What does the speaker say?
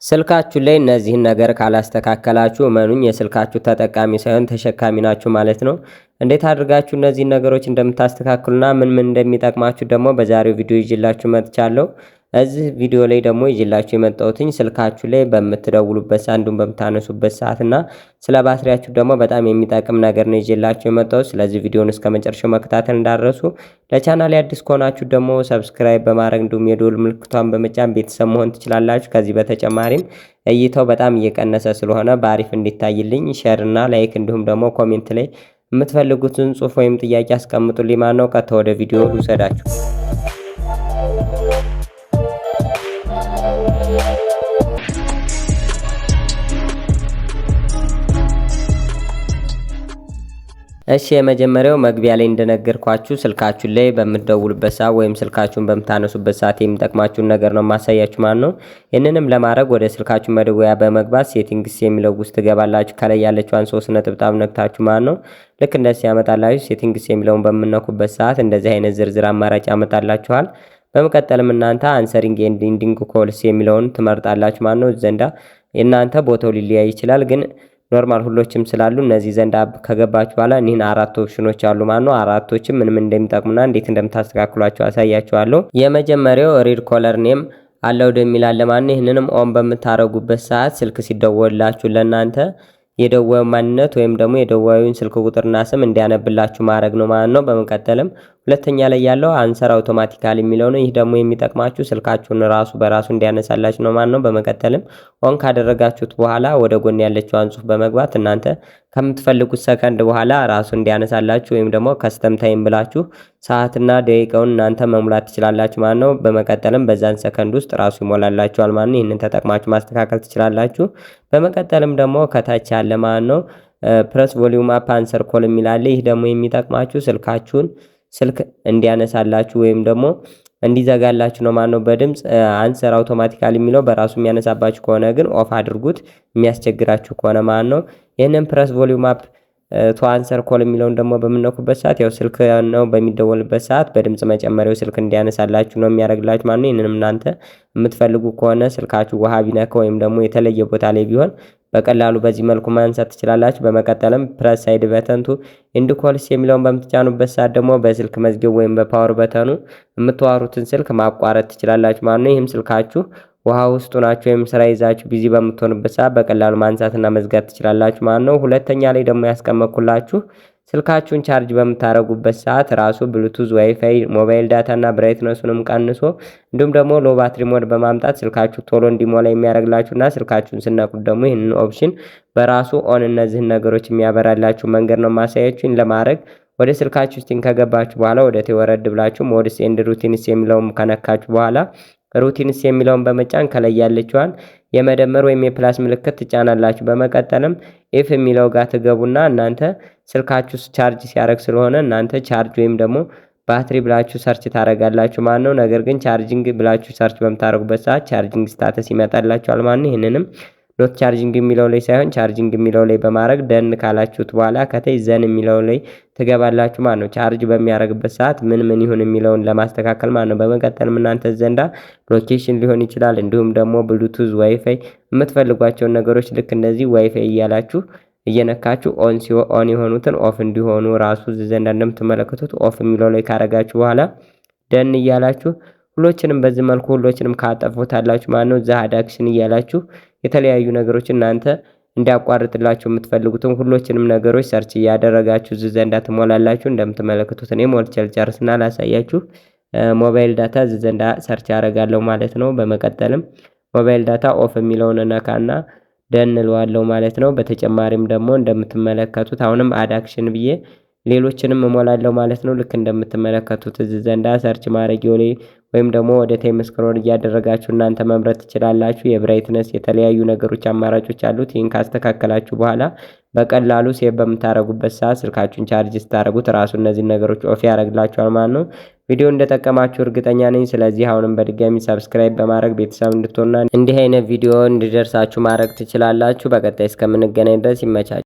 ስልካችሁ ላይ እነዚህን ነገር ካላስተካከላችሁ እመኑኝ የስልካችሁ ተጠቃሚ ሳይሆን ተሸካሚ ናችሁ ማለት ነው። እንዴት አድርጋችሁ እነዚህን ነገሮች እንደምታስተካክሉና ምን ምን እንደሚጠቅማችሁ ደግሞ በዛሬው ቪዲዮ ይዤላችሁ መጥቻለሁ። እዚህ ቪዲዮ ላይ ደግሞ ይዤላችሁ የመጣሁትኝ ስልካችሁ ላይ በምትደውሉበት ሰዓት እንዲሁም በምታነሱበት ሰዓት እና ስለ ባትሪያችሁ ደግሞ በጣም የሚጠቅም ነገር ነው ይዤላችሁ የመጣሁት። ስለዚህ ቪዲዮውን እስከ መጨረሻው መከታተል እንዳትረሱ። ለቻናል አዲስ ከሆናችሁ ደግሞ subscribe በማድረግ እንዲሁም የደወል ምልክቷን በመጫን ቤተሰብ መሆን ትችላላችሁ። ከዚህ በተጨማሪም እይታው በጣም እየቀነሰ ስለሆነ በአሪፍ እንዲታይልኝ share እና like እንዲሁም ደግሞ comment ላይ የምትፈልጉትን ጽሁፍ ወይም ጥያቄ አስቀምጡልኝ ማለት ነው። ቀጥታ ወደ ቪዲዮ ልውሰዳችሁ። እሺ፣ የመጀመሪያው መግቢያ ላይ እንደነገርኳችሁ ስልካችሁ ላይ በምትደውሉበት ሰዓት ወይም ስልካችሁን በምታነሱበት ሰዓት የሚጠቅማችሁን ነገር ነው ማሳያችሁ ማለት ነው። ይህንንም ለማድረግ ወደ ስልካችሁ መደወያ በመግባት settings የሚለው ውስጥ ትገባላችሁ። ከላይ ያለችዋን ሶስት ነጠብጣብ ነክታችሁ ማለት ነው። ልክ እንደዚህ ያመጣላችሁ። Settings የሚለውን በምትነኩበት ሰዓት እንደዚህ አይነት ዝርዝር አማራጭ ያመጣላችኋል። በመቀጠልም እናንተ answering and ending calls የሚለውን ትመርጣላችሁ ማለት ነው። ዘንዳ የእናንተ ቦታው ሊለያይ ይችላል፣ ግን normal ሁሎችም ስላሉ እነዚህ ዘንዳ ከገባችሁ በኋላ እኒህን አራት ኦፕሽኖች አሉ ማለት ነው። አራቶችም ምንም እንደሚጠቅሙና እንዴት እንደምታስተካክሏቸው አሳያችኋለሁ። የመጀመሪያው read caller name aloud የሚል አለ ማለት ነው። ይህንንም on በምታረጉበት ሰዓት ስልክ ሲደወልላችሁ ለእናንተ የደዋዩ ማንነት ወይም ደግሞ የደዋዩን ስልክ ቁጥርና ስም እንዲያነብላችሁ ማድረግ ነው ማለት ነው። በመቀጠልም ሁለተኛ ላይ ያለው answer automatically የሚለው ነው። ይህ ደግሞ የሚጠቅማችሁ ስልካችሁን ራሱ በራሱ እንዲያነሳላችሁ ነው ማለት ነው። በመቀጠልም on ካደረጋችሁት በኋላ ወደ ጎን ያለችዋን ጽሁፍ በመግባት እናንተ ከምትፈልጉት ሰከንድ በኋላ ራሱ እንዲያነሳላችሁ ወይም ደግሞ custom time ብላችሁ ሰዓትና ደቂቃውን እናንተ መሙላት ትችላላችሁ ማለት ነው። በመቀጠልም በዛን ሰከንድ ውስጥ ራሱ ይሞላላችኋል ማለት ነው። ይህንን ተጠቅማችሁ ማስተካከል ትችላላችሁ። በመቀጠልም ደግሞ ከታች ያለ ማለት ነው press volume up answer call የሚል አለ። ይህ ደግሞ የሚጠቅማችሁ ስልካችሁን ስልክ እንዲያነሳላችሁ ወይም ደግሞ እንዲዘጋላችሁ ነው ማለት ነው። በድምፅ answer automatically የሚለው በራሱ የሚያነሳባችሁ ከሆነ ግን off አድርጉት፣ የሚያስቸግራችሁ ከሆነ ማለት ነው። ይህንን press volume up to answer call የሚለውን ደግሞ በምትነኩበት ሰዓት ያው ስልክ ነው በሚደወልበት ሰዓት በድምፅ መጨመሪያው ስልክ እንዲያነሳላችሁ ነው የሚያደርግላችሁ ማለት ነው። ይህንንም እናንተ የምትፈልጉ ከሆነ ስልካችሁ ውሃ ቢነካ ወይም ደግሞ የተለየ ቦታ ላይ ቢሆን በቀላሉ በዚህ መልኩ ማንሳት ትችላላችሁ። በመቀጠልም press side button to end calls የሚለውን በምትጫኑበት ሰዓት ደግሞ በስልክ መዝጊያው ወይም በ power button ኑ የምታወሩትን ስልክ ማቋረጥ ትችላላችሁ ማለት ነው። ይህም ስልካችሁ ውሃ ውስጥ ሆናችሁ ወይም ስራ ይዛችሁ busy በምትሆኑበት ሰዓት በቀላሉ ማንሳትና መዝጋት ትችላላችሁ ማለት ነው። ሁለተኛ ላይ ደግሞ ያስቀመጥኩላችሁ ስልካችሁን charge በምታደርጉበት ሰዓት ራሱ Bluetooth፣ WiFi፣ mobile data እና brightness ኡንም ቀንሶ እንዲሁም ደግሞ low battery mode በማምጣት ስልካችሁ ቶሎ እንዲሞላ የሚያደርግላችሁና ስልካችሁን ስትነኩት ደግሞ ይህንን option በራሱ on እነዚህን ነገሮች የሚያበራላችሁ መንገድ ነው ማሳያችሁ። ለማድረግ ወደ ስልካችሁ setting ከገባችሁ በኋላ ወደ ታች ወረድ ብላችሁ modes and routines የሚለውን ከነካችሁ በኋላ routines የሚለውን በመጫን ከላይ ያለችዋን የመደመር ወይም የ plus ምልክት ትጫናላችሁ። በመቀጠልም if የሚለው ጋር ትገቡና እናንተ ስልካችሁ charge ሲያደርግ ስለሆነ እናንተ charge ወይም ደግሞ ባትሪ ብላችሁ search ታደርጋላችሁ ማለት ነው። ነገር ግን charging ብላችሁ search በምታደርጉበት ሰዓት charging status ይመጣላችኋል ማለት ነው። ይህንንም not charging የሚለው ላይ ሳይሆን charging የሚለው ላይ በማድረግ done ካላችሁት በኋላ ከታች then የሚለው ላይ ትገባላችሁ ማለት ነው። Charge በሚያደርግበት ሰዓት ምን ምን ይሁን የሚለውን ለማስተካከል ማለት ነው። በመቀጠልም እናንተ ዘንዳ location ሊሆን ይችላል፣ እንዲሁም ደግሞ Bluetooth፣ WiFi የምትፈልጓቸውን ነገሮች ልክ እንደዚህ ዋይፋይ እያላችሁ እየነካችሁ on on የሆኑትን off እንዲሆኑ ራሱ ዘንዳ እንደምትመለከቱት off የሚለው ላይ ካረጋችሁ በኋላ done እያላችሁ ሁሎችንም በዚህ መልኩ ሁሎችንም ካጠፉታላችሁ ማለት ነው። The add action እያላችሁ የተለያዩ ነገሮች እናንተ እንዲያቋርጥላችሁ የምትፈልጉትን ሁሎችንም ነገሮች search እያደረጋችሁ እዚህ ዘንዳ ትሞላላችሁ። እንደምትመለከቱት እኔ ሞልቼ ልጨርስና ላሳያችሁ። Mobile data እዚህ ዘንዳ search ያደርጋለሁ ማለት ነው። በመቀጠልም mobile data off የሚለውን እነካና done እለዋለሁ ማለት ነው። በተጨማሪም ደግሞ እንደምትመለከቱት አሁንም add action ብዬ ሌሎችንም እሞላለሁ ማለት ነው። ልክ እንደምትመለከቱት እዚህ ዘንዳ search ማድረጊያው ላይ ወይም ደግሞ ወደ ታች scroll እያደረጋችሁ እናንተ መምረጥ ትችላላችሁ። የ brightness የተለያዩ ነገሮች አማራጮች አሉት። ይህን ካስተካከላችሁ በኋላ በቀላሉ save በምታደርጉበት ሰዓት ስልካችሁን charge ስታደርጉት ራሱ እነዚህን ነገሮች off ያደርግላችኋል ማለት ነው። ቪዲዮ እንደጠቀማችሁ እርግጠኛ ነኝ። ስለዚህ አሁንም በድጋሚ subscribe በማድረግ ቤተሰብ እንድትሆኑና እንዲህ አይነት ቪዲዮ እንዲደርሳችሁ ማድረግ ትችላላችሁ። በቀጣይ እስከምንገናኝ ድረስ ይመቻችሁ።